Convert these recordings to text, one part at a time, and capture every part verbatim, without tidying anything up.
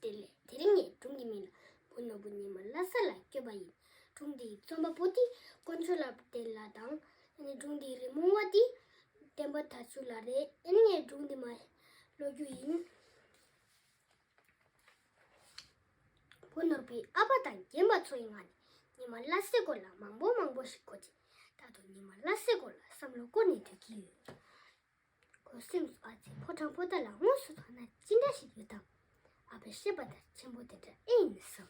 དེ་ལས་དེ་རིང་ངས་སྒྲུང་གི་མིང་ལ་བུ་ནོར་བུ་ཉི་མ་ལྷ་ས་ལ་བསྐྱོད་པ་ཡིན། སྒྲུང་འདིའི་རྩོམ་པ་པོ་དེ་དཀོན་མཆོག་ལགས་བསྟན་ལགས་དང་། ཨ་ནི་སྒྲུང་འདིའི་རི་མོ་བ་དེ་བསྟན་པ་དར་ཕྱུག་ལགས་རེད། ཨ་ནི་ངས་སྒྲུང་འདི་མར་ཀློག་རྒྱུ་ཡིན། བུ་ནོར་བུའི་ཨ་ཕ་དང་རྒན་པ་ཚོ་ཡི་ངག་ནས་ཉི་མ་ལྷ་སའི་སྐོར་ལ་མང་པོ་མང་པོ་ཞིག་གོ་རྗེས། ད་དུང་ཉི་མ་ལྷ་སའི་སྐོར་ལ་བསམ་བློ་འཁོར་ནས་སྡོད་ཀྱི་ཡོད། ཁོའི་སེམས་སུ་ཨ་ཙི་ཕོ་བྲང་པོ་ཏ་ལ་དངོས་སུ་མཐོང་ན་ཅི་འདྲ་ཞིག་ཡོད་དམ། ཨ་ཕས་བཤད་པ་ལྟར་ཆེན་པོ་དེ་འདྲ་ཨེ་ཡིན་བསམ།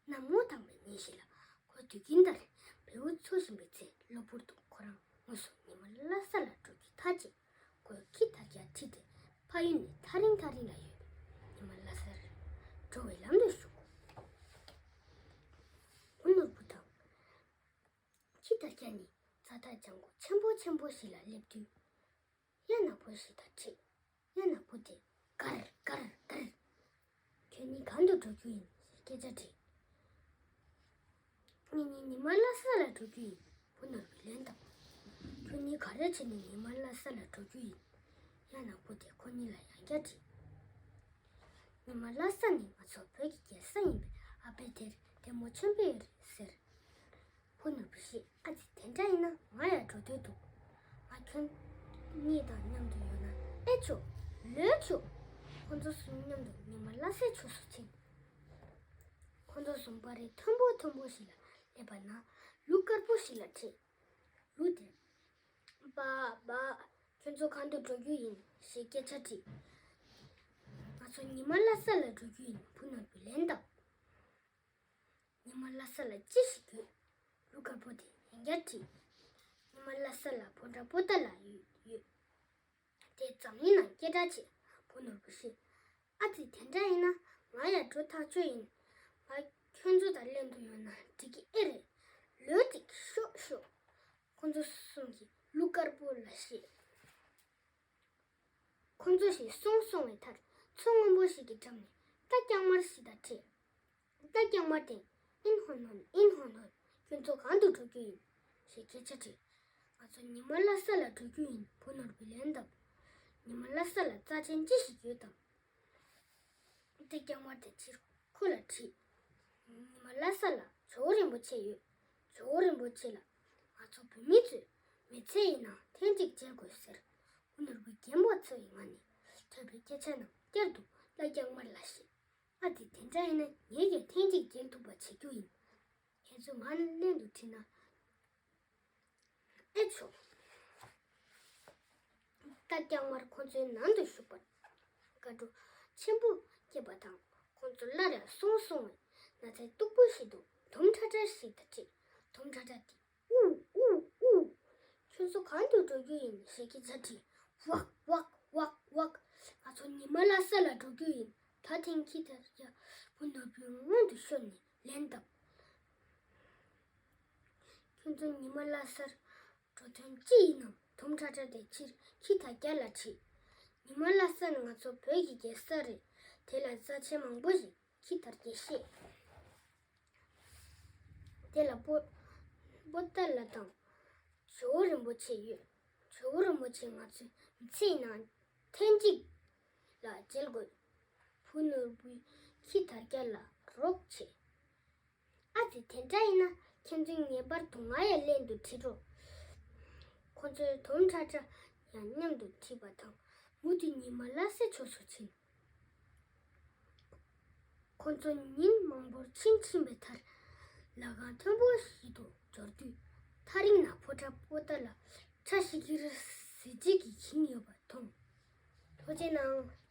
གནམ་ངོ་དྭངས་པའི་ཉིན་ཞིག་ལ་ཁོ་དུས་རྒྱུན་ལྟར་བེའུ་འཚོ་བཞིན་པའི་ཚེ། གློ་བུར་དུ་ཁོ་རང་དངོས་སུ་ཉི་མ་ལྷ་ས་ལ་འགྲོ་རྒྱུའི་ཐག་བཅད། ཁོས་ཁྱི་དར་རྒྱས་ཁྲིད་དེ་ཕ་ཡུལ་ནས་ཐག་རིང་ཐག་རིང་ལ་ཡོད་པའི་ཉི་མ་ལྷ་སར་འགྲོ་བའི་ལམ་དུ་ཞུགས། བུ་ནོར་བུ་དང་ཁྱི་དར་རྒྱས་གཉིས་རྩྭ་ཐང་ལྗང་གུ་ཆེན་པོ་ཆེན་པོ་ཞིག་ལ་སླེབས་དུས། གཡག་ནག་པོ་ཞིག་དང་འཕྲད། གཡག་ནག་པོ་དེས་གར་གར་གར། ཁྱོད་གཉིས་གང་དུ་འགྲོ་རྒྱུ་ཡིན་ཞེས་སྐད་ཆ་དྲིས། ངེད་གཉིས་ཉི་མ་ལྷ་ས་ལ་འགྲོ་རྒྱུ་ཡིན། བུ་ནོར་བུས་ལན་བཏབ། ཁྱོད་གཉིས་ག་རེ་བྱས་ནས་ཉི་མ་ལྷ་ས་ལ་འགྲོ་རྒྱུ་ཡིན། གཡག་ནག་པོ་དེས་ཁོ་གཉིས་ལ་ཡང་བསྐྱར་དྲིས། ཉི་མ་ལྷ་ས་ནི་ང་ཚོ་བོད་ཀྱི་རྒྱལ་ས་ཡིན་པས། ཨ་ཕས་དེར་ལྟད་མོ་ཆེན་པོ་ཡོད་རེད་ཟེར། བུ་ནོར་བུས་བཤད། ཨ་ཙི་དེ་འདྲ་ཡིན་ན་ང་ཡང་འགྲོ་འདོད་འདུག་ང་ཁྱོད་གཉིས་དང་མཉམ་དུ་ཡོང་ན་ཨེ་ཆོག་ལོས་ཆོག་ཁོ་ཚོ་གསུམ་མཉམ་དུ་ཉི་མ་ལྷ་སའི་ཕྱོགས་སུ་ཕྱིན། ཁོ་ཚོ་གསུམ་པ་རི་མཐོན་པོ་མཐོན་པོ་ཞིག་ལ་སླེབས་པ་ན་ལུག་དཀར་པོ་ཞིག་ལ་འཕྲད། ལུག་དེས། པཱ་པཱ། ཁྱོད་ཚོ་གང་དུ་འགྲོ་རྒྱུ་ཡིན་ཞེས་སྐད་ཆ་དྲིས། ང་ཚོ་ཉི་མ་ལྷ་ས་ལ་འགྲོ་རྒྱུ་ཡིན། བུ་ནོར་བུས་ལན་བཏབ། ཉི་མ་ལྷ་ས་ལ་ཅི་ཞིག་ཡོད། ལུག་དཀར་པོ་དེས་ཡང་བསྐྱར་དྲིས། ཉི་མ་ལྷ་ས་ལ་ཕོ་བྲང་པོ་ཏ་ལ་ཡོད་ཡོད། དེ་འཛམ་གླིང་ནང་སྐད་གྲགས་ཆེ། བུ་ནོར་བུས་བཤད། ཨ་ཙི་དེ་འདྲ་ཡིན་ན་ང་ཡང་འགྲོ་ཐག་ཆོད་ཡིན། ང་ཁྱོད་ཚོ་དང་ལྷན་དུ་ཡོང་ན་འགྲིག་གི་ཨེ་རེད། ལོས་འགྲིག་ཤོག་ཤོག་ཁོ་ཚོ་གསུམ་གྱིས་ལུག་དཀར་པོ་ལ་བཤད། ཁོ་ཚོ་ཞིག་སོང་སོང་བའི་མཐར་མཚོ་སྔོན་པོ་ཞིག་གི་འགྲམ་ནས་རྟ་རྐྱང་དམར་ཞིག་དང་འཕྲད། རྟ་རྐྱང་དམར་དེས་ཨིན་ཧོན་ཧོན་ཨིན་ཧོན་ཧོན། ཁྱོད་ཚོ་གང་དུ་འགྲོ་རྒྱུ་ཡིན་ཞེས་སྐད་ཆ་དྲིས། ང་ཚོ་ཉི་མ་ལྷ་ས་ལ་འགྲོ་རྒྱུ་ཡིན། བུ་ནོར་བུས་ལན་བཏབ། ཉི་མ་ལྷ་ས་ལ་རྩ་ཆེན་ཅི་ཞིག་ཡོད་དམ། རྟ་རྐྱང་དམར་དེས་ཕྱིར་ཁོ་ལ་དྲིས། ཉི་མ་ལྷ་ས་ལ་ཇོ་བོ་རིན་པོ་ཆེ་ཡོད། ཇོ་བོ་རིན་པོ་ཆེ་ལ་ང་ཚོ་བོད་མི་ཚོས་མི་ཚེ་ཡི་ནང་ཐེངས་གཅིག་མཇལ་དགོས་ཟེར། བུ་ནོར་བུས་རྒན་པ་ཚོ་ཡི་ངག་ནས་ཐོས་པའི་སྐད་ཆ་རྣམས་བསྐྱར་དུ་རྟ་རྐྱང་དམར་ལ་བཤད། ཨ་ཙི་དེ་འདྲ་ཡིན་ན་ངས་ཀྱང་ཐེངས་གཅིག་མཇལ་ཐུབ་པ་བྱེད་རྒྱུ་ཡིན། ཁྱེད་ཚོས་ང་ལ་ལྷན་དུ་ཁྲིད་ན་ཨེ་ཆོག་རྟ་རྐྱང་དམར་ཁོ་ཚོའི་ནང་དུ་ཞུགས་པར་དགའ་སྤྲོ་ཆེན་པོ་སྐྱེས་པ་དང་ཁོ་ཚོ་སླར་ཡང་སོང་སོང་བའི་ན་ཚ་སྟུག་པོ་ཞིག་ཏུ་དོམ་ཁྲ་ཁྲ་ཞིག་དང་འཕྲད། དོམ་ཁྲ་ཁྲ་དེས། ཨུ་ཨུ་ཨུ། ཁྱོད་ཚོ་གང་དུ་འགྲོ་རྒྱུ་ཡིན་ཞེས་སྐད་ཆ་དྲིས། ཝག་ཝག་ཝག་ཝག་ང་ཚོ་ཉི་མ་ལྷ་ས་ལ་འགྲོ་རྒྱུ་ཡིན། ད་ཐེངས་ཁྱི་དར་རྒྱས་བུ་ནོར་བུའི་སྔོན་དུ་ཤོར་ནས་ལན་བཏབ། ཁྱོད་ཚོ་ཉི་མ་ལྷ་སར་འགྲོ་དོན་ཅི་ཡིན་ནམ། དོམ་ཁྲ་ཁྲ་དེས་ཕྱིར་ཁྱི་དར་རྒྱས་ལ་དྲིས། ཉི་མ་ལྷ་ས་ནི་ང་ཚོ་བོད་ཀྱི་རྒྱལ་ས་རེད། དེ་ལ་རྩ་ཆེན་མང་པོ་ཞིག་ཁྱི་དར་རྒྱས་བཤད། དེ་ལ་པོ་པོ་ཏ་ལ་དང་ཇོ་བོ་རིན་པོ་ཆེ་ཡོད། ཇོ་བོ་རིན་པོ་ཆེ་ང་ཚོའི་མི་ཚེའི་ནང་ཐེངས་གཅིག་ལ་མཇལ་དགོས། བུ་ནོར་བུས་ཁྱི་དར་རྒྱས་ལ་རོགས་བྱས། ཨ་ཙི་དེ་འདྲ་ཡིན་ན་ཁྱེད་ཚོས་ངེས་པར་དུ་ང་ཡང་ལྷན་དུ་ཁྲིད་རོགས། ཁོ་ཚོས་དོམ་ཁྲ་ཁྲ་ཡང་མཉམ་དུ་ཁྲིད་པ་དང་མུ་མཐུད་ཉི་མ་ལྷ་སའི་ཕྱོགས་སུ་ཕྱིན། ཁོ་ཚོ་ཉིན་མང་པོར་ཕྱིན་ཕྱིན་པའི་མཐར་ལ་སྒང་མཐོན་པོ་ཞིག་ཏུ་འབྱོར་དུས། ཐག་རིང་ན་ཕོ་བྲང་པོ་ཏ་ལ་ཁྲ་ཤིག་གེར་གཟི་བརྗིད་ཀྱིས་ཁེངས་ཡོད་པ་མཐོང་། ཐུགས་རྗེ་གནང་།